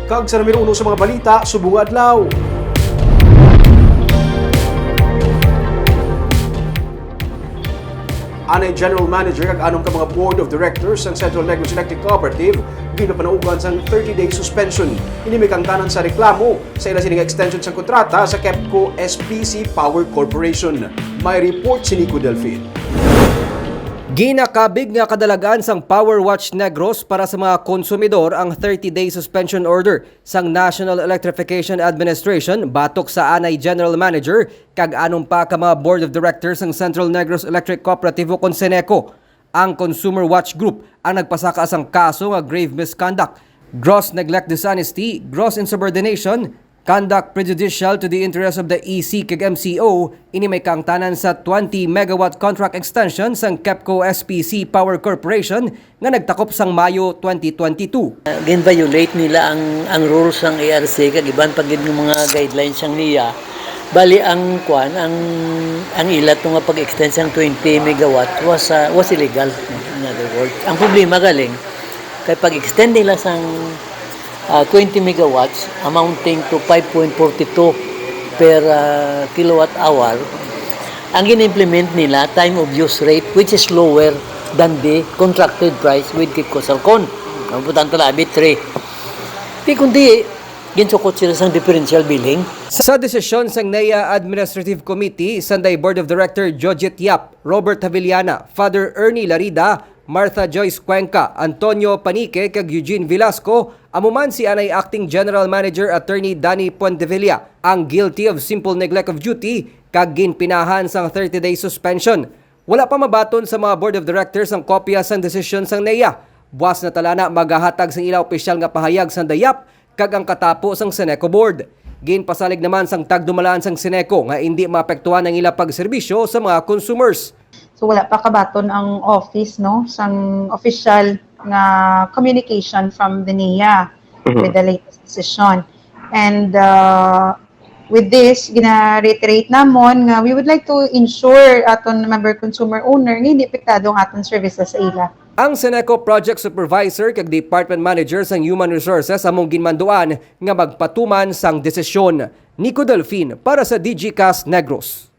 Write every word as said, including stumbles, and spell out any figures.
Kag sa numero uno sa mga balita subong nga adlaw. Anay general manager kag anom ka mga board of directors sang Central Negros Electric Cooperative ginapanaugan sang thirty-day suspension. Ini may kaangtanan sa reklamo sa ila sini nga extension sang kontrata sa KEPCO S P C Power Corporation. May report si Nico Delfin. Ginakabig nga kadalagan sang Power Watch Negros para sa mga konsumidor ang thirty-day suspension order sang National Electrification Administration batok sa anay general manager kag anom pa ka mga board of directors sang Central Negros Electric Cooperative o kon CENECO. Ang Consumer Watch Group ang nagpasaka sang kaso nga grave misconduct, gross neglect, dishonesty, gross insubordination, conduct prejudicial to the interest of the E C kag M C O. Ini may kaangtanan sa twenty megawatt contract extension sang KEPCO S P C Power Corporation nga nagtakop sang Mayo twenty twenty-two. Gin-violate nila ang, ang rules sang E R C kag iban pa gid nga mga guidelines sang NEA. Bali ang kwan, ang, ang ila to nga pag-extend sang twenty megawatt was, ah, was illegal, in other words. Ang problema galing kay pag-extend nila sang, ah, twenty megawatts amounting to five point four two per, ah, kilowatt hour, ang gin-implement nila time of use rate, which is lower than the contracted price with KEPCO-SALCON. Ang importante lang, abi three. Di kundi, ginsukot sila sang differential billing. Sa desisyon sang NEA Administrative Committee, Sanday Board of Director Jojit Yap, Robert Havillana, Father Ernie Larida, Martha Joyce Cuenca, Antonio Panique, kag Eugene Velasco, amo man si anay Acting General Manager Attorney Danny Puentevilla ang guilty of simple neglect of duty kag ginpinahan sang thirty-day suspension. Wala pa mabaton sa mga Board of Directors ang kopya sang desisyon sang NEA. Buas na tala na magahatag sang ila opisyal nga pahayag sang DAYAP kag ang katapo sang CENECO Board. Ginpasalig naman sang tagdumalaan sang CENECO nga indi maapektuhan ang ila pagserbisyo sa mga consumers. So wala pa kabaton ang office, no, sang official nga communication from the NEA with the latest decision. And uh, with this, gina-reiterate namon nga we would like to ensure aton member consumer owner nga hindi apektado ang aton services sa ila. Ang CENECO Project Supervisor kag Department Manager sang Human Resources among ginmanduan nga magpatuman sang desisyon. Nico Delfin para sa Digicast Negros.